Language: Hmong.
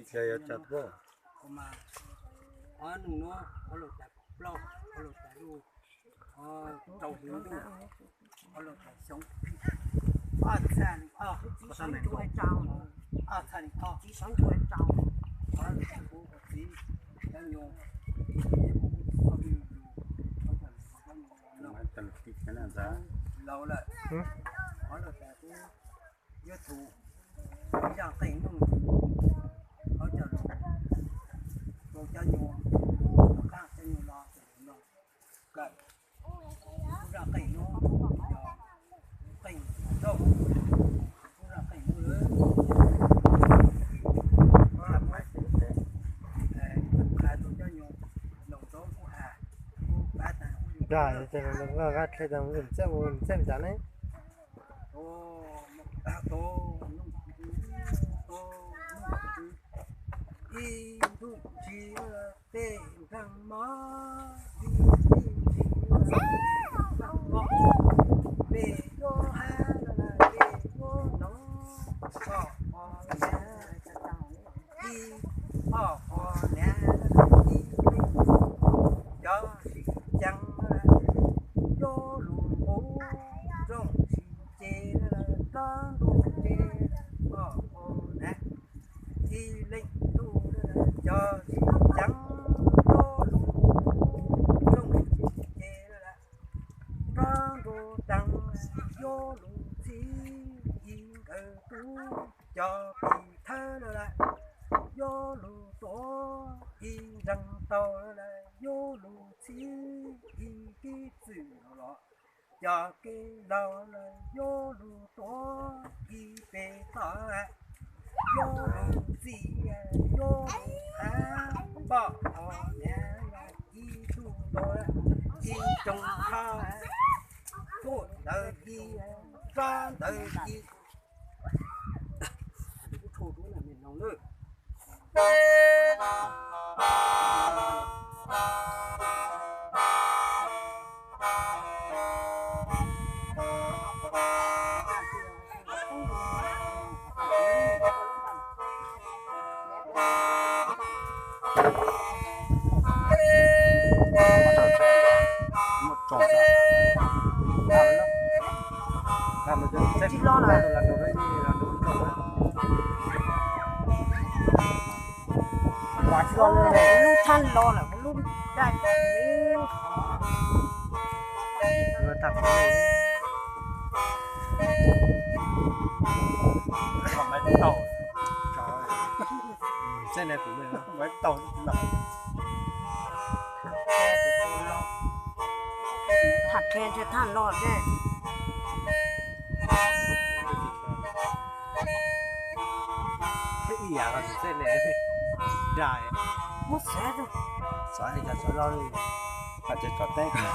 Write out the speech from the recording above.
Yog yuav tsa tuaj. Kuv mas ob nug nuav, ob lug tas plaub, ob lug tas lug, ob rau hli ntuj, ob lug tas xyoo, ob txha li ob, ob txha li ob, ob lug tas kuv txiv cov nyuas, laus lawm, ob lug tas kuv yuav thum ib zaj qeej nuj, ob cov lus rau cov nyuas, rov qaab cov nyuas los kawm ib zaj qeej nuj, qeej rau ib zaj qeej nuj lawm, qha rau cov nyuas, laus tau kuj has, kuj pab tas, ib ntuj ntsis tej nraag mov, ib ntuj ntsis tej nraag mov, peb yuav hab peb yuav noog, ib, ob qho nav, ib leej, cov sim ceev, yuav lug nqus, rooj sim ces, rov ntuj ces, ob qho nav, ib leej ntuj, cov sim ceev, yuav lug nqus, rooj sim ces, rov ntuj teev, yuav lug txhib ib nkawm tub, cov pim thawb lawm, yuav lug tuav ib nreeg tau, yuav lug txhib ib kev txwm los, cov kev laug lawm, yuav lug tuav ib peb tog, yuav lug txhib yuav lug hab, poj qho nav, ib tug nto, ib rooj qhov, tuaj ntawd ib, rov ntawd ib. Lub thaj lo lawm, lub daj. Tham qhia ntshe thaj lo thiab. Muab xav, xav li cas xav lo li, hais tias tso teb ko.